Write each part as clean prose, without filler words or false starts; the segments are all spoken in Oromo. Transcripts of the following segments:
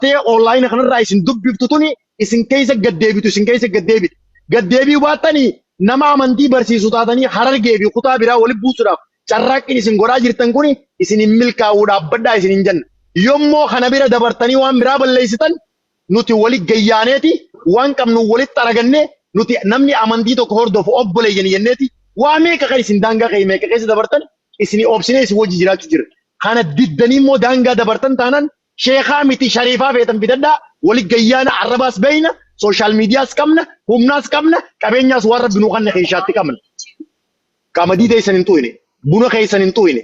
Tee online kanarraa isin dubbiftu tuni isin keessa gad deebitu isin keessa gad deebiti. Gad deebi'uu baattanii nama amantii barsiisu taatanii Harargee fi kutaa biraa walitti buusuudhaaf carraaqqiin isin godhaa jirtan kuni isin hin milkaa'uu dhaabbadhaa isin hin jenna. Yommoo kana bira dabartanii waan biraa balleessitan nuti wali gayyaaneeti waan qabnu walitti aragannee nuti namni amantii tokko hordofu obboleeyyan jenneeti waa meeqa kan isin daangaa kee meeqa keessa dabartan isin obsinee isin wajji jiraachuu jira. Kana diddanii immoo daangaa dabartan taanaan sheekaa miti shariifaa feetan fidadhaa wali gayyaana arrabaas beeyna social medias qabna humnaas qabna qabeenyaas waan rabbi nuu kanne keessaatti qabna. Qamadii teessan hin xuyne buna keessan hin xuyne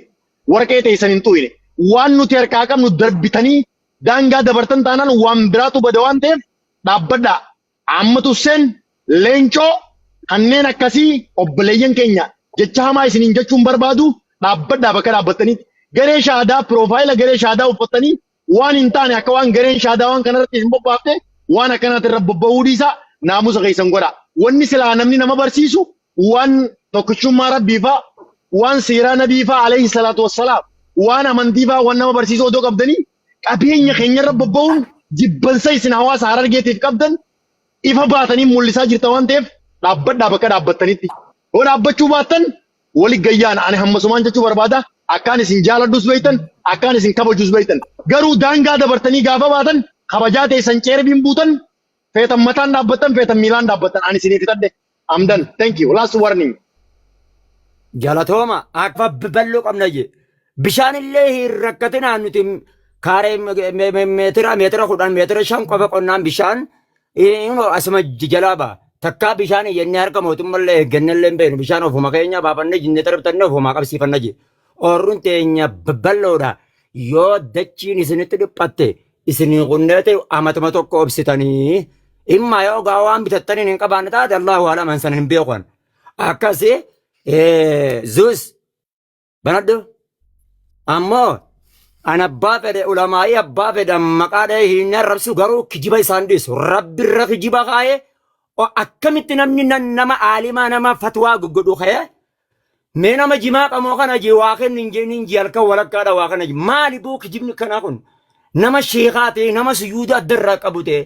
warqee teessan hin xuyne waan nuti harkaa qabnu darbitanii daangaa dabartan taanaan waan biraatu bada waan ta'eef dhaabbadhaa. Ammatu Hussein, Leencoo, kanneen akkasii obboleeyyan keenya jecha hamaa isiniin jechuun barbaadu dhaabbadhaa bakka dhaabbattanitti. Garee shaadaa piroofaayila garee shaadaa uffattanii waan hin taane akka waan gareen shaadaa waan kanarratti isin bobbaafte waan akkanaatti irra bobba'uu dhiisaa naamusa keessan godhaa. Wanni silaa namni nama barsiisu waan tokkichummaa rabbii faa waan siiraa nabii faa alayhi salaatu wassalaam waan amantii faa waan nama barsiisuu odoo qabdanii qabeenya keenyarra bobba'uun jibbansa isin hawaasa Harargeetiif qabdan ifa baatanii mul'isaa jirta waan ta'eef dhaabbadhaa bakka dhaabbattanitti. Yoo dhaabbachuu baattan wali gayyaan ani hammasumaan jechuu barbaada akkaan isin jaaladhus beektan akkaan isin kabajus beektan garuu daangaa dabartanii gaafa baatan kabajaa teessan ceerbiin buutan feetan mataan dhaabbattan feetan miilaan dhaabbattan ani isinii fixadhe. I'm done. Thank you. Last warning. Galatooma akka bal'oo qabna je. Bishaan illee hin rakkatinaa nuti kaaree meetira meetira 10 meetira 5 qofa qonnaan bishaan asuma jalaa ba'a. Takkaa bishaan jennee harka mootummallee eeggannellee hin beeknu bishaan ofuma keenya baafannee jinnee darbitannee ofuma qabsiifanna je. Oorruun teenya bal'oodha. Yoo dachiin isinitti dhiphatte isinii qunnee ta'e amatuma tokko obsitanii imma yoo gaa waan bitattaniin hin qabaanne taate Allahu alaman sana hin beekan. Akkasi zuus banadhu ammoo an abbaa fedhe ulamaa'ii abbaa fedhe maqaa dhahee hin arrabsu garuu kijiba isaan dhiisu rabbirra kijiba kaa'ee akkamitti namni nama aalimaa nama fatwaa godhu ka'ee Mee nama jimaa qamoo kana jee waa kenni hin jeen hin jee halkan walakkaadha waa kana jee maali boo kijibni kanaa kun nama sheekaa ta'e nama suyuuda adda irraa qabu ta'e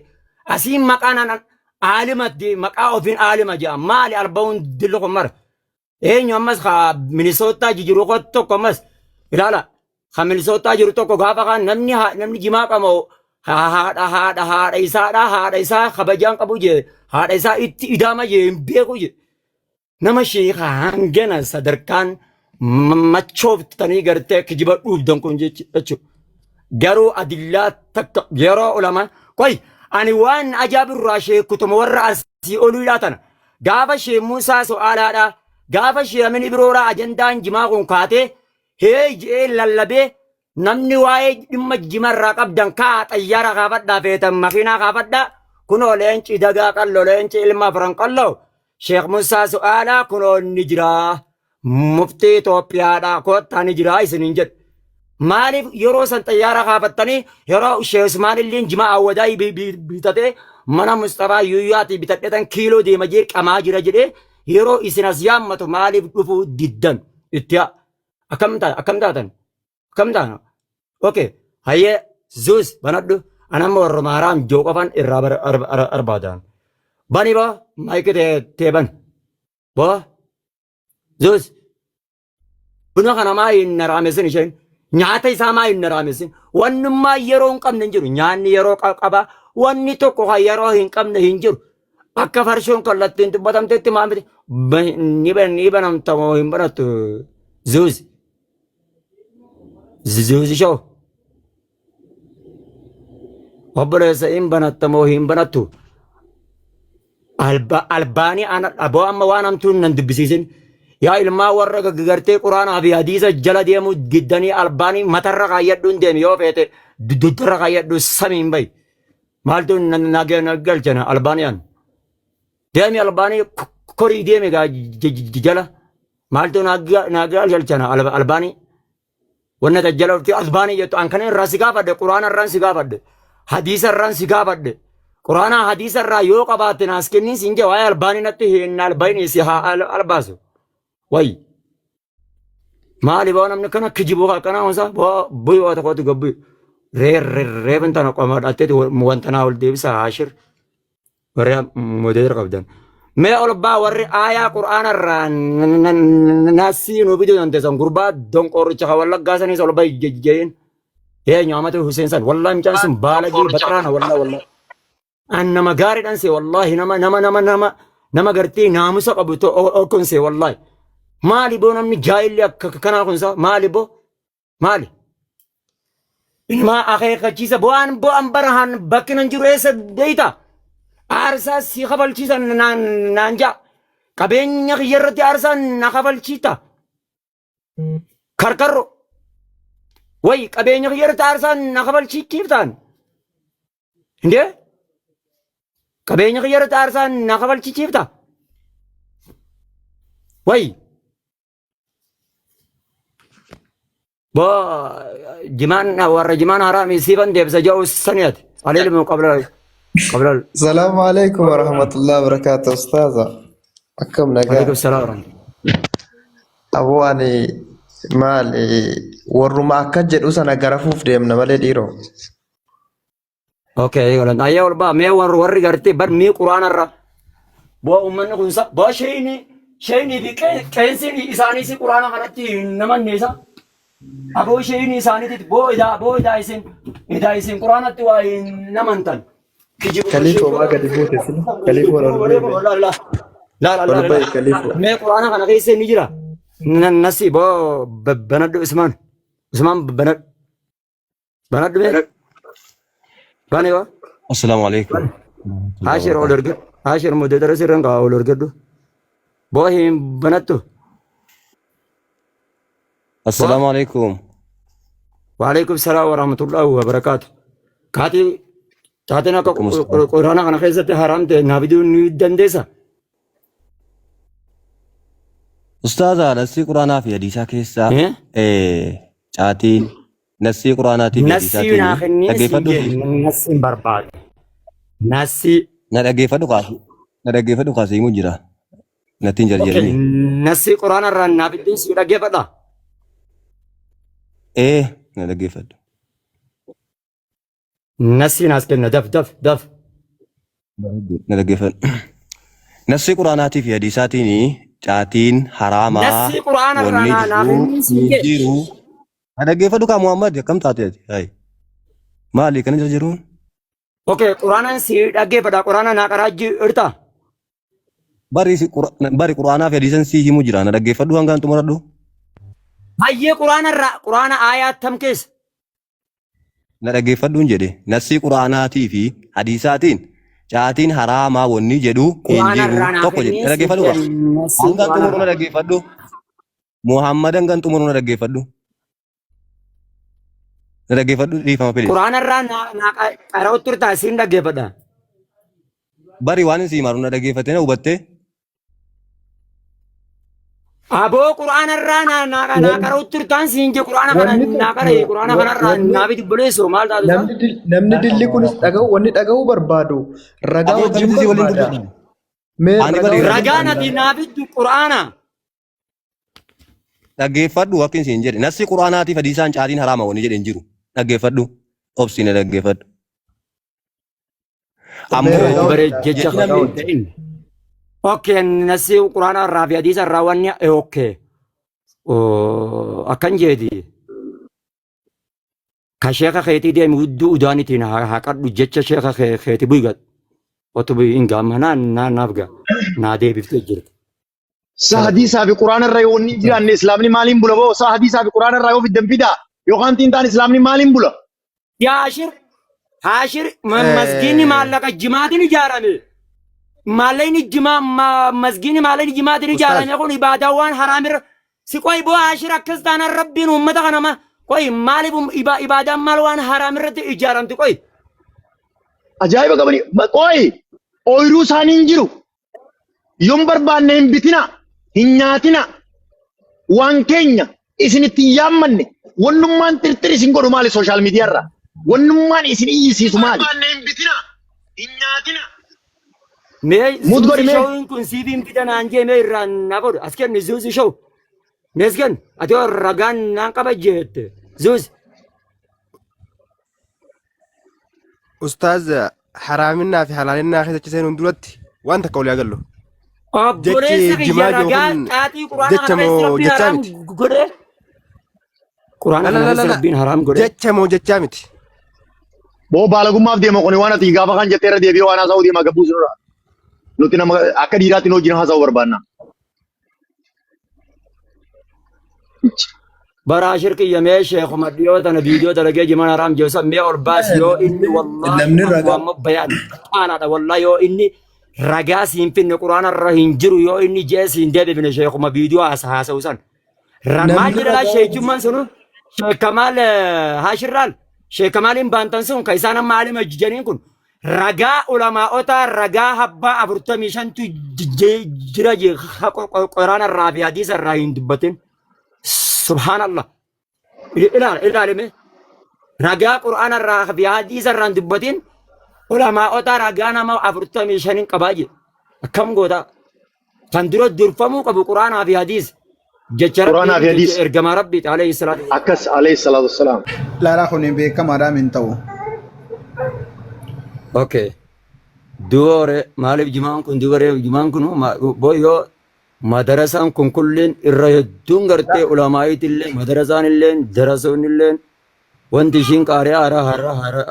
asiin maqaan an aalima ta'e maqaa ofiin aalima jedha maali arba'uun dilli kun mara eenyu ammas ka minisootaa jijiru koo tokko ammas ilaala ka minisootaa jiru tokko gaafa kaan namni namni jimaa qamoo haadha haadha haadha isaadha haadha isaa kabajaan qabu jee haadha isaa itti idaama jee hin beeku jee Nama sheeka hangana sadarkaan machooftanii gartee kijiba dhuufdan kun jechuudha. Garuu adillaa takka yeroo ulamaan qoy ani waan ajaa'ibirraa sheekutuma warra asii oliidhaa tana gaafa shee Muusaa so'aalaadhaa gaafa shee Amin Ibroodhaa ajandaan jimaa kun kaatee hee je'ee lallabee namni waa'ee dhimma jimarraa qabdan kaa xayyaara kaafadhaa feetan makiinaa kaafadhaa kunoo leenci dagaa qalloo leenci ilma afran qalloo Sheekh Musaa Su'aalaa kunoo ni jira muftii Itoophiyaadhaa koottaa ni jira isiniin jedhe. Maaliif yeroo san xayyaara kaafattanii yeroo Sheekh Usmaan illee jimaa awwadaa bitatee mana Musxafaa Yuuyyaatii bitadhetan kiiloo deema jee qamaa jira jedhee yeroo isin as yaammatu maaliif dhufuu diddan itti haa. Akkam ta'a akkam taatan akkam taana okay hayyee zuus banadhu anamma warra maaraam joo qofan irraa barbaadan bani boo maayiki tee ban boo zuus buna kana maa hin naraamesin isheen nyaata isaa maa hin naraamesin wannummaa yeroo hin qabne hin jiru nyaanni yeroo qaba wanni tokko kan yeroo hin qabne hin jiru Akka farshoon kallattiin dubbatamtetti maa miti ni ni banamta moo hin banattu zuuzi. Zuuzi shoo. Obboleessa hin banatta moo hin banattu. Albaanii ana aboo amma waan hamtuun nan dubbisiisin. Yaa ilmaa warra gaggartee quraanaa fi hadiisa jala deemuu diddanii albaanii matarra kaayyadhuun deemi yoo feete duddarra kaayyadhu samiin bahi. Maaltu na galchana Albaaniyaan? Deemi Albaanii korii deemi gaa jala. Maaltu na galchana Albaanii? Wanna jala dhufti Albaanii jettu an kana irraa si gaafadhe Quraana irraan si gaafadhe hadiisa irraan si gaafadhe Quraana hadiisa irraa yoo qabaatte naas kenniin siin jee waa'ee Albaanii natti hin albaanii si haa albaasu. Wayi. Maali boo namni kana kijibuu akkanaa wansa boo bu'ii waa tokkotti gabbu'i. Reefin tana qoma dhatteeti wanta naa ol deebisa Haashir. Warri modeera qabdan. Mee ol baa warri aayaa qur'aana irraa nasii nu fiduu dandeessan gurbaa donqoorricha kan wallaggaa saniis ol bahi jejjeen. Eenyu amata Hussein san wallahi mucaan sun baalagee baxraana wallahi wallahi. An nama gaariidhaan see wallahi nama nama nama nama nama gartee naamusa qabu tokkon see wallahi. Maali boo namni jaayilli akka kanaa kun isaa maali boo maali? Ilmaa akeekkachiisa bu'aan bu'aan barahaan bakki nan jiru eessa beeyta? Aarsaa si kafalchiisa naan naan ja'a. Qabeenya kiyya irratti aarsaa na kafalchiita. Karkarro. Wayi qabeenya kiyya irratti aarsaa na kafalchiiftaan. Indee? Qabeenya kiyya irratti aarsaa na kafalchiifta. Wayi. Boo jimaan warra jimaan haraami siifan deebisa jedhu saniati. Alilmu qabla qabla. Salaamu alaikum warahmatullahi wabarakatuh ustaaza. Akkam nagaa. Alaikum salaam warahmatullahi. Aboo ani maal warruma akka jedhu sana garafuuf deemna malee dhiiroo. Okay, galan. Ayya ol baa mee warri warri gartee bar mee quraana irra. Boo uummanni kun sa boo sheeyni sheeyni fi qeensiin isaanii si quraana kanatti namanne isa. Aboo sheeyni isaaniitti boo idaa boo idaa isin idaa isin quraanatti waa hin namantan. Kijibu Kaliifoo maa gadi buute sila? Kaliifoon ol bahi mee. La la la la Ol la. bahi kaliifoo. Mee quraana kana keessa ni jira. Nasi boo banadhu Usmaan. Usmaan banadhu. Banadhu mee. Bane waa. Assalaamu alaikum warahmatullahi Haashir ol wabarakatuh. ergadhu. Haashir mudeetara sirran qaba ol ergadhu. Boo hin banattu. Boo. Assalaamu alaikum. Waalaikum salaam warahmatullahi wabarakaatu. Kaatii taateen akka Akkam ustaaz. quraana kana keessatti haraam ta'e naa fiduu ni dandeessa. Ustaaza nassii quraanaa fi hadiisaa keessaa Eh? caatiin nassii quraanaatii fi Nassii naa hadiisaatiin kennee siin dhaggeeffadhu jee nassiin barbaade. Nassii. Na dhaggeeffadhu kaasi na dhaggeeffadhu kaasi himu jira natti hin Okay. jarjarini. Nassii quraana irraa naa fiddee si dhaggeeffadha. Ee na dhaggeeffadhu. Nassii naas kenna daf daf daf. Na dhaggeeffadhu. Nassii quraanaatii fi hadiisaatiin caatiin haraamaa Nassii quraana irraa wanni naa naa jiru kennii siin hin jee. jiru. Na dhaggeeffadhu kaa Muhammad akkam taate ati? Hayi. Maali kana jira jiruun? Okay, quraanaan si dhaggeeffadha. Quraana naa qaraa jirta. Bari si bari quraanaa fi hadiisan sii himu jira. Na dhaggeeffadhu hangaan xumuradhu. Hayyee quraana irraa quraana aayaa tam keessa. Na dhaggeeffadhuun jedhe. Nassii quraanaatii fi hadiisaatiin caatiin haraamaa wanni jedhu hin Quraana jiru. irraa naa Tokko jedhe. kennee Na siin dhaggeeffadhu kaa. jedhe nassii Hangaan quraana xumuru na irraa. dhaggeeffadhu. Muhammad hangaan xumuru na dhaggeeffadhu. Na dhaggeeffadhu dhiifama please. Quraana irraa naa naa qara'u turta siin dhaggeeffadha. Bari waan sii maru na dhaggeeffattee na hubattee. Aboo quraana irraa naa naa naa qara'u turtaan siin je quraana kana Wanni naa qara'e tokko quraana kana irraa wanni naa biti buleessu maal taatu isaa? namni dilli kunis dhaga'u wanni dhaga'uu barbaadu ragaa Aboo wajjin akkamitti si waliin barbaada. dubbatan? Mee Ani ragaa bari wajjin Ragaan ati barbaada. naa fiddu quraana. Dhaggeeffadhu akkin siin jedhe. Nassi quraanaatiif hadiisaan caatiin haraama wanni jedhe hin jiru. Dhaggeeffadhu. Obsi na dhaggeeffadhu. Mee Ammoo ragaa Bare wajjin jecha jechi kan ragaa hin wajjin. ta'in. Okay, nasi quraana irraa fi hadiisa irraa wanni okay. Akkan jeedi. Ka sheeka keetii deemi hudduu udaanitiin haqadhu jecha sheeka keetii bu'i gad. Otu bu'i hin gaamma naa naa naaf gaa. Naa deebiftee jirti. Sa hadiisaa fi quraana irra yoo inni hin jiraanne islaamni maaliin bula boo? Sa hadiisaa fi quraana irraa yoo fiddan fidaa yookaan tiin islaamni maaliin bula? Yaa Hashir, Hashir masgiinni maallaqa jimaatiin ijaarame. Maallaqni jimaa masgiinni maallaqni jimaatiin Ustaaz ijaarame kun ibaadaa waan haraamirra. Si qoy boo Hashir akkas taanaan rabbiin uummata kana ma qoy maaliif ibaadaan maal waan haraamirratti ijaaramti qoy. Ajaa'iba qabani. Qoy ooyiruu isaanii hin jiru. Yoon barbaanne hin bitina, hin nyaatina. Waan keenya isin itti hin yaammanne. Wannummaan xirxir isin godhu maali sooshaal miidiyaa irraa? Wannummaan isin iyyisiisu maali? Barbaanne hin bitina, hin nyaatina. Mee Mut godhi zuuzi mee. showin kun siif hin fida naan jee mee irraa na godhu as kenni zuuzi show. Mee as kenni ati yoo ragaan naan qaba jette zuuzi. Ustaaz haraaminaa fi halaalinnaa keessa achi seenuun duratti waan takka walii agallu. Jechi Obboleessa kiyya jimaa jiru ragaa kun caatii quraana jecha kana keessatti moo rabbiin jechaa haraam miti? godhe. Quraana La kana la la keessa la rabbiin haraam godhe. jecha moo jechaa miti? Boo baalagummaaf deema kuni waan ati gaafa kan jettee irra deebi'ee waan haasa'uu deema gabbuu sinurra. Nuti nama akka dhiiraatti nu wajjin haasa'uu barbaanna. Baraa shirkiyya mee sheekuma dhiyoo tana viidiyoo dalagee jiman haraam jedhu san mee ol baasi yoo inni wallaahi Namni an ragaa waan bayaan qaanaadha wallaahi yoo inni ragaa siin finne quraana irra hin jiru yoo inni jee siin deebifne sheekuma viidiyoo haasa'u san. Maal namni jedha laa ragaa sheekummaan sunu sheekamaal haashirraal sheekamaaliin baantan sun ka isaan amma alima jijaniin kun ragaa ulamaa'otaa ragaa habbaa 45tu jira quraana irraa fi hadiisa irraa hin dubbatin. Subhaanallah. Ilaali ilaalime ragaa quraana irraa fi hadiisa irraa hin dubbatin ulamaa'otaa ragaa nama 45 qabaa jedhe. Akkam gootaa? Kan dura durfamuu qabu quraanaa fi hadiisa. Jecha Quraanaa fi Rabbii hadiisa. jecha ergamaa Rabbiiti alayhi salaatu. Akkas alayhi salaatu wassalaam. Laalaa kun beekamaadhaan hin ta'u. Okay. Duwore maaliif jimaan kun dubaree jimaan kun yoo madarasaan kun kulliin irra hedduun gartee ulamaa'iitillee madarasaan illee darasoonni illee wanti ishiin qaariyaa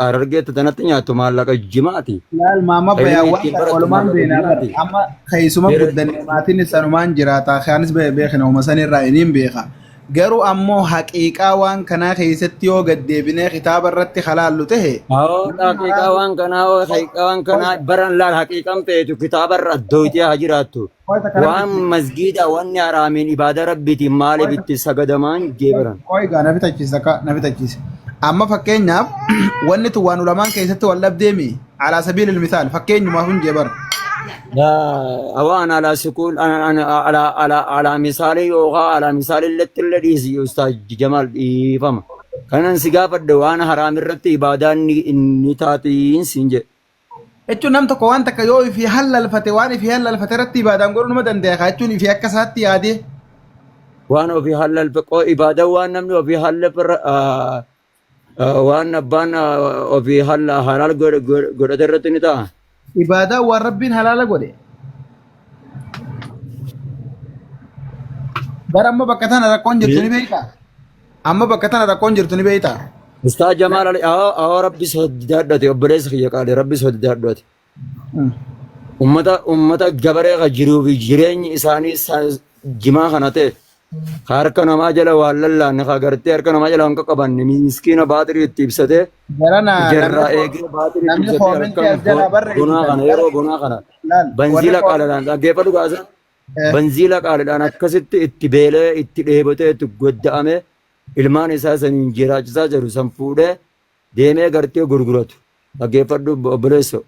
harargeetta tanatti nyaattu maallaqa jimaati. Laal maama Ilmi bayaa waan ittiin kana barattu walumaan maallaqa beenaa bar jimaati. amma keessuma guddanne maatiin isanumaan jiraata kaanis beekna uma sanirraa iniin beeka. Garuu ammoo haqiiqaa waan kanaa keessatti yoo gad deebinee kitaaba irratti halaallu tahe Hoo namni haqiiqaa haraami waan kanaa hoo haqiiqaa waan kanaa baran laal haqiiqaan feetu kitaaba irra addooytee haa jiraattu. Qoy takka Waan namtichi masgiida wanni haraamiin ibaada rabbiitiin maaliif itti sagadamaan jee baran. Qoy gaa na fitachiise akka na fitachiise. Amma fakkeenyaaf wanni tun waan ulamaan keessatti wal dhabdeemi alaa sabiilil misaal fakkeenyumaaf hin jee bara. Waan alaa sukuun alaa misaalii yookaan alaa misaalii illee illee dhiisi ustaaz Jamaal dhiifama. Kanan si gaafadhe waan haraam irratti ibaadaan ni taatiin siin jedhe. Jechuun nam tokko waan takka yoo ifii hallalfate waan ifii hallalfate irratti ibaadaan godhuu nama danda'a kaa jechuun ifii akka isaatti yaadee. Waan ofii hallalfe qoo ibaadaan waan namni ofii hallalfe waan abbaan ofii halaal godhate irratti ni ta'a. Ibaadaan waan rabbiin halaala godhe. Bara amma bakka tana rakkoon jirtu ni beektaa? Amma bakka tana rakkoon jirtu ni beektaa? Ustaa Jamaal Ali awoo rabbi sodaadhate obboleessa kiyya qaali rabbi sodaadhate. Ummata gabaree ka jiruu fi jireenyi isaanii jimaa kana ta'e ka harka namaa jala waan lallaanne ka gartee harka namaa jala waan qaqqabanne miskiina baatirii itti ibsatee Jarana namni jarraa eegee baatirii itti namni ibsatee koomentii halkan as jalaa bonaa barreessitan kana yeroo bonaa kana laal warri banziila qaaliidhaan dhaggeeffadhu kaasa banziila qaaliidhaan akkasitti itti beelee itti dheebotee itti godda'ame ilmaan isaa saniin jiraachisaa jiru san fuudhee deemee gartee gurguratu. Dhaggeeffadhu obboleesso.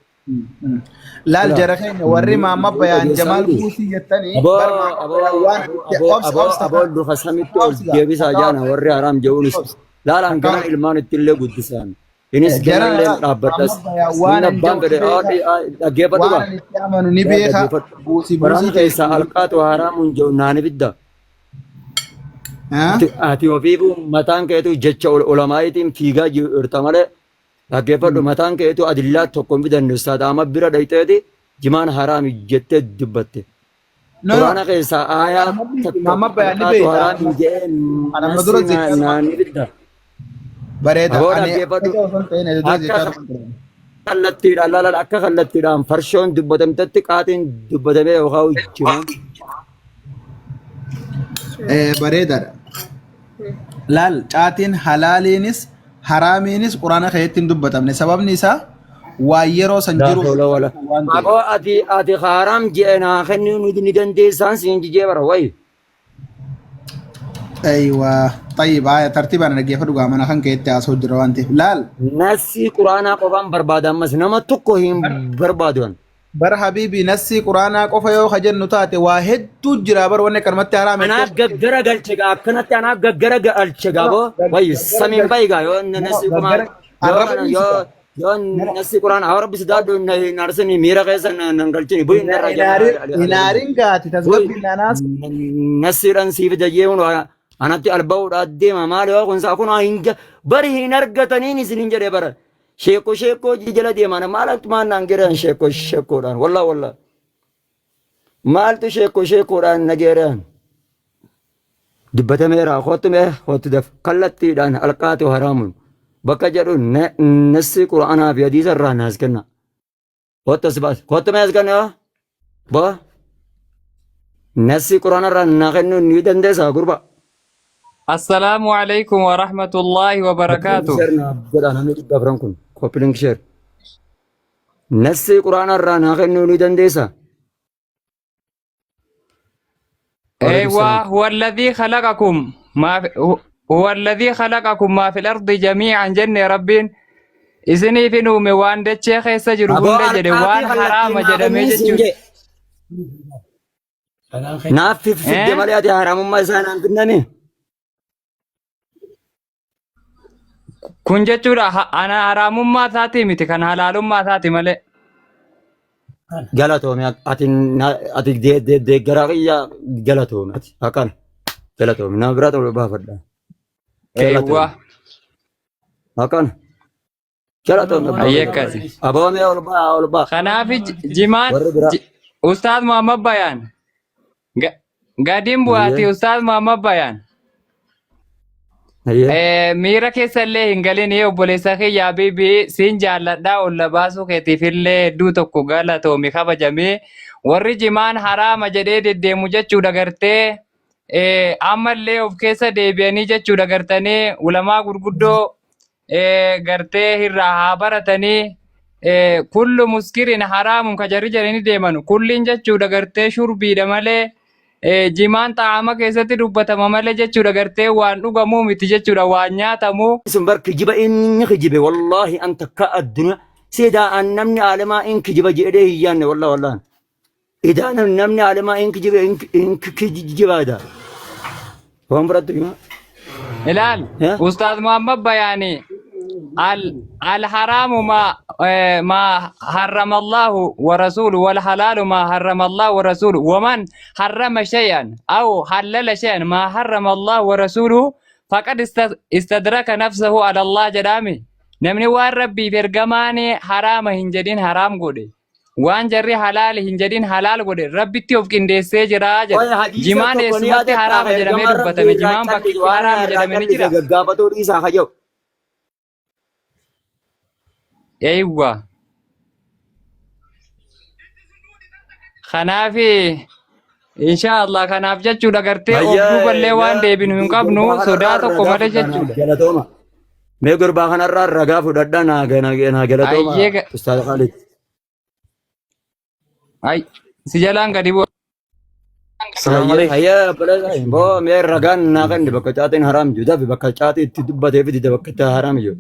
Laal Ilaa jara keenya warri maamma ni bayaan dhageessaa Jamaal miti. Kuusii jettanii Aboo bar maamma aboo bayaan waan aboo itti aboo obsi aboo obsi aboo takka luka samitti takka ol obsi gaa deebisaa takka jaana obsi warri haraam je'uunis obsi laalaan takka gana obsi ilmaan ittillee guddisaan. Inis jara ganallee laal dhaabbadhas. maamma bayaan waan Inni an abbaan jedhu ni fedhe beeka dhaggeeffadhu waan gaa. an itti amanu ni Yaa beeka dhaggeeffadhu. buusii Qoraan buusii keessaa keessan alqaatu haraamuun jedhu naan ibidda. haa Ati ofiifuu mataan keetu jecha ulamaa'iitiin fiigaa jirta malee dhaggeeffadhu mataan keetu adillaa tokko hin fidanne ustaad Ahmad bira dhayxeeti jimaan haraami jettee dubbatte. No no Quraana keessaa aayaa Ahmad takka maamma bayaan ni alqaatu beekta haraami jedhee an amma dura nassi jechaa naan ibidda. bareeda Aboo ani dhaggeeffadhu akka osoo hin ta'in ani dura akka jechaa ture. kallattiidhaan laalaan akka kallattiidhaan farshoon dubbatamtetti qaaxiin dubbatamee yookaan jimaan. Bareedaadha. Laal caatiin halaaliinis haraamiinis quraana keessatti hin dubbatamne. Sababni isaa waan yeroo san Laa jiru hawla wala. waan ta'eef. Aboo ati haaraam je'e naa kennuu ni dandeessaan siin jijee bara wayi. Aywa tayyib aya tartiibaan dhaggeeffadhu gaa mana kan keetti haasa'u jira waan ta'eef. Laal Nassii quraanaa qofaan barbaada ammas nama tokko hin barbaadu. an. Bara habiibii nassii quraanaa qofa yoo ka jennu taate waa hedduu jira bar wanni akkanumatti haraam Anaaf jettee gaggara galche gaa akkanatti anaaf gaggara galche gaa boo wayi gaggara samiin galche bayi gaa yoo no nassii qumaan gaggara yoo arraba kana dhiisi yoo gaa yoo nassii quraanaa haa rabbi sodaadhu na hin arsini miira keessa na hin galchini bu'i narraa jala Inaarin gaati bu'i tasgabbiin anaas nassiidhaan siif jayyee hun anatti alba'uudhaa deema maali yoo kun isaa kun hin bari hin argataniin isin hin jedhe bara. Sheekoo sheekoo jala deemaan maaltu maal naan geeran sheekoo sheekoodhaan wallaa wallaa. Maaltu sheekoo sheekoodhaan na geeran. Dubbatameera kootu mee kootu daf kallattiidhaan alqaatu haraamun bakka jedhu nassi qura'aanaa fi hadiisa irraa naas kenna. Kootu as baas kootu mee as kenna boo nassi qura'aana irraa naa kennuu ni dandeessaa gurba. Assalaamu alaikum wa rahmatullahi wa Koppiliin barakaatu. sheer naaf godha namni 400 kun koppiliin sheer. Nassi qura'aana irraa naa kennuu ni dandeessaa. Waalaikum Eewwa salaam. huwa alladhii khalaqakum maa fi- huwa alladhii khalaqakum maa fil ardi jamii'an jenne rabbiin isiniif hin uume waan dachee keessa jiru Aboo hunda jedhe alqaatii waan kallattiin haraama naa jedhamee kennii siin jechuudha. jee. Naaf fidde Eh? malee ati haramummaa isaa naan finname. Kun jechuudha ana haraamummaa isaatii miti kan halaalummaa isaati malee. Galatoome ati ati deeggaraa kiyya galatoome ati akkana galatoome nama biraa ta'uu baafadha. Eewwa Galatoome akkana galatoome abbaa ayyee kiyya. akkasi. Aboomee ol baa ol baa Kanaaf jimaan warri biraa. Ustaaz Muhammad Bayaan gadiin bu'aati Ayyee Ustaaz Muhammad Bayaan. ayyee. Miira keessa illee hin galin obboleessa kiyya Habiibii siin jaalladhaa olla baasuu keetiif illee hedduu tokko galatoomi kabajamee warri jimaan haraama jedhee deddeemu jechuudha gartee ammallee of keessa deebi'anii jechuudha gartanii ulamaa gurguddoo gartee irraa haa baratanii kullu muskirin haraamun ka jarri jedhanii deemanu kulliin jechuudha gartee shurbiidha malee jimaan xaa'ama keessatti dubbatama malee jechuudha gartee waan dhugamuu miti jechuudha waan nyaatamu. Sun bar kijiba inni kijibe wallaahi an takka addunyaa seedaa an namni aalamaa in kijiba jedhee hin yaanne wallahi wallahi. Idaa namni aalamaa in kijiba in kijiba idaa. Waan biratti hima. Ilaal Ustaaz Muhammad Bayaani al al haraamu ma ma harrama Allahu wa rasuluhu wal halaalu ma harrama Allahu wa rasuluhu wa man harrama shay'an aw halala shay'an ma harrama Allahu wa rasuluhu faqad istadraka nafsahu ala Allah jedhaami. Namni waan Rabbiif ergamaan haraama hin jedhin haraam godhe. Waan jarri halaali hin jedhin halaal godhe Rabbitti of qindeessee jira jedhe. Qoy hadiisa Jimaan tokko ni eessumatti yaadatta haraama jedhamee ergamaan Rabbii dubbatame. irraa Jimaan callise bakkitti waan haraama irraa jedhame ni callise jira. gaggaafatuu dhiisaa haja'u. Eeywa. Kanaaf insha Allah kanaaf jechuudha gartee of Hayya duuballee waan deebinu hin qabnu gurbaa sodaa kanarraa tokko ragaa malee fudhaa naa jechuudha. galatooma. Mee gurbaa kanarraa ragaa fudhadhaa naa galatooma Ayyee Ustaaz Khalid. ay si jalaan gadi bu'a. Assalamu Hayya alaikum. hayya obboleessa boo mee ragaan naa kenni bakka caatiin haraam jiru dafi bakka caatii itti dubbatee fi dide bakka itti haraam jiru.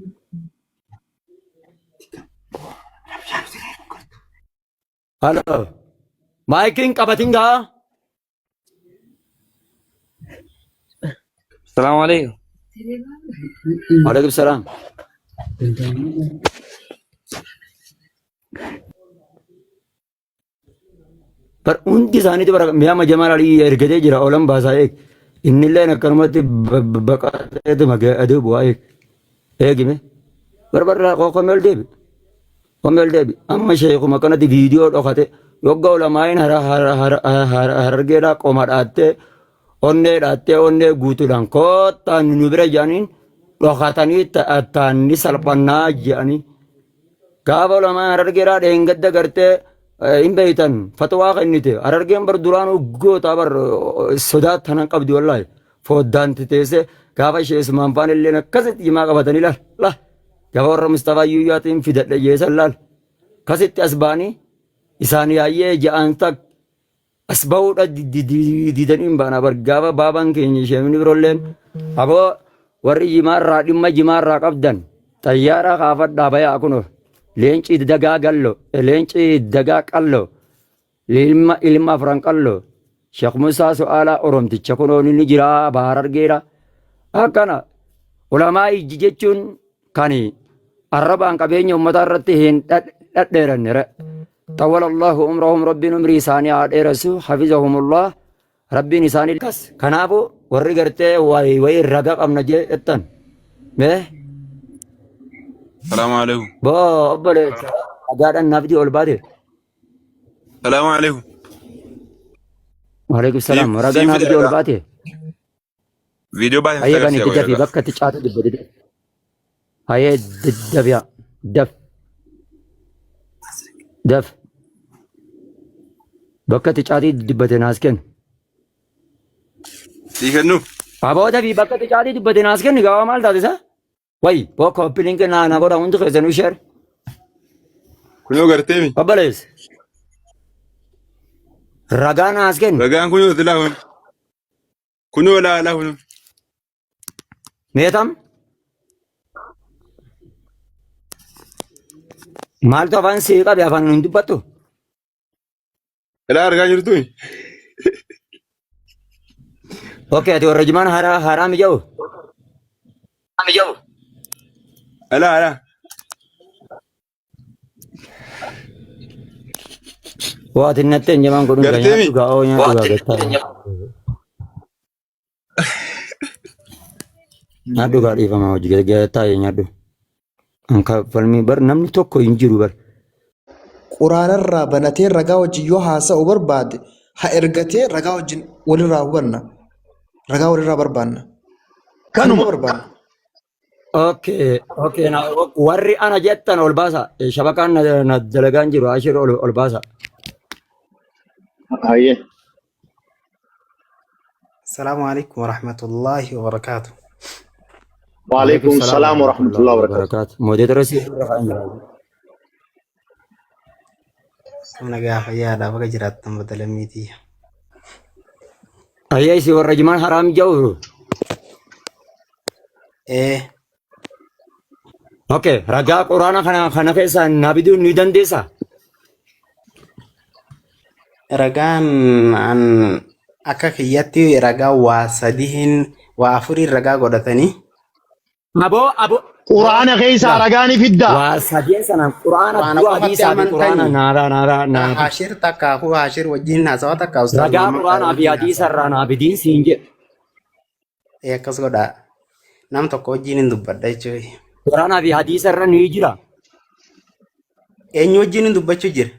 Halo. Maayikiin qabatin gaa. Assalamu alaikum. Waalaikum salaam. Bar hundi isaaniitu bara mi'aama Jamaal Alii ergatee jira oolan baasaa eeg. Innilleen akkanumatti baqateetuma aduu bu'aa eeg. Eegime. Barbarraa komee ol deebi. Komee ol deebi. Amma sheekuma kanatti viidiyoo dhokate yogga ulamaa'iin harargeedhaa qoma dhaattee onnee dhaattee onnee guutuudhaan koottaa nu bira jedhaniin dhokatanii taanni salphannaa jedhanii. Gaafa ulamaa harargeedhaa dheengadda gartee hin beeytan fatwaa kennite harargeen bar duraanuu goota bar sodaa tanan qabdi wallaahi foddaan teessee gaafa ishee Usmaan faan illee akkasitti jimaa qabatanii laal laal gaafa warra Mustafaa Yuyyaatiin fidadhe jeesan laal akkasitti as ba'anii isaan yaayyee ja'an tak as ba'uudha didanii hin baana bar gaafa baabaan keenya isheen biroolleen aboo warri jimaarraa dhimma jimaarraa qabdan xayyaara kaafadhaa bayaa kunoo leenci dagaa gallo leenci dagaa qallo Ilma ilma afran qallo Sheekh Musaa Su'aalaa Oromticha kunoo ni jira Bahar Argeera. Akkana ulamaa ijji jechuun kan arrabaan qabeenya uummataa irratti hin dhadheeranne. Xawwala Allahu umrahum rabbiin umrii isaanii haa dheeressu hafizahumullah rabbiin isaanii kas kanaafuu warri gartee wayi wayi raga qabna jettan mee Salaamu alaikum. Boo obboleessa dhagaadhaan naaf ol baate. Salaamu alaikum. Waalaikum salaam. Siin Ragaa siin naaf fide ol ragaa. baate. Viidiyoo baasee Hayyee sitti bani agarsiisa itti qoy dafii ragaa. bakka itti caatu dubbate. Hayyee dafiya daf daf bakka itti caatii dubbate naas kennu. Sii kennu. Aboo dafii bakka itti caatii dubbate naas kennu gaawaa maal taate isa? Wayi boo koppiliin kennaa na godha hundi keessanuu sheer. Kunoo garteemi. Obboleessa. Ragaa naas kennu. Ragaan kunoo silaa kun. Kunoo laalaa kunoo. Meetam? Maaltu afaan sii qabe afaan hin dubbattu? Ilaa argaa jirtu. Okay, ati warra jimaan haraa haraa mija'u? Ilaa ilaa. Waa ati nattee hin jamaan godhuun Garteemi. nyaadhu gaa oo nyaadhu gaa gattaa. Nyaadhu gaa dhiifama hojii gattaa nyaadhu. Anka falmii bar namni tokko hin jiru bar. Quraanarraa banatee ragaa wajjin yoo haasa'u barbaade ha ergatee ragaa wajjin walirraa hubanna. Ragaa walirraa barbaanna. Kanuma Kanuma. barbaanna. Okay, okay, na warri ana jettan ol baasa. Shabakaan na, na dalagaan jiru ashir ol, ol baasa. Hayyee. Assalamu alaikum warahmatullahi wabarakatuh. Waalaikum Waalaikum salaam salaam warahmatullahi warahmatullahi wabarakatuh. wabarakatuh. Moderator si irra kan jiru. Namna gaafa yaada baga jiraattan badalamiitii. Ayyee si warra jimaan haraam jedhu. Ee, Okay, ragaa quraana kana kana keessaa naa fiduu ni dandeessaa? Ragaan an akka kiyyatti ragaa waa sadiin waa afuriin ragaa godhatanii Aboo aboo Quraana keessaa laa ragaa ni fiddaa. waa sadeen sanaan quraana quraana dura qofatti hadiisaa fi quraana amantanii naaraa naaraa naa Hashir takka aku Hashir wajjin haasawa takka Ustaz ragaa Muhammad quraanaa fi wajjin hadiisa haasawa. irraa naa fidiin siin jedhe. Ee akkas godhaa. Nam tokko wajjin hin dubbadha jechuudha. Quraanaa fi hadiisa irra ni jira. Eenyu wajjin hin dubbachuu jira?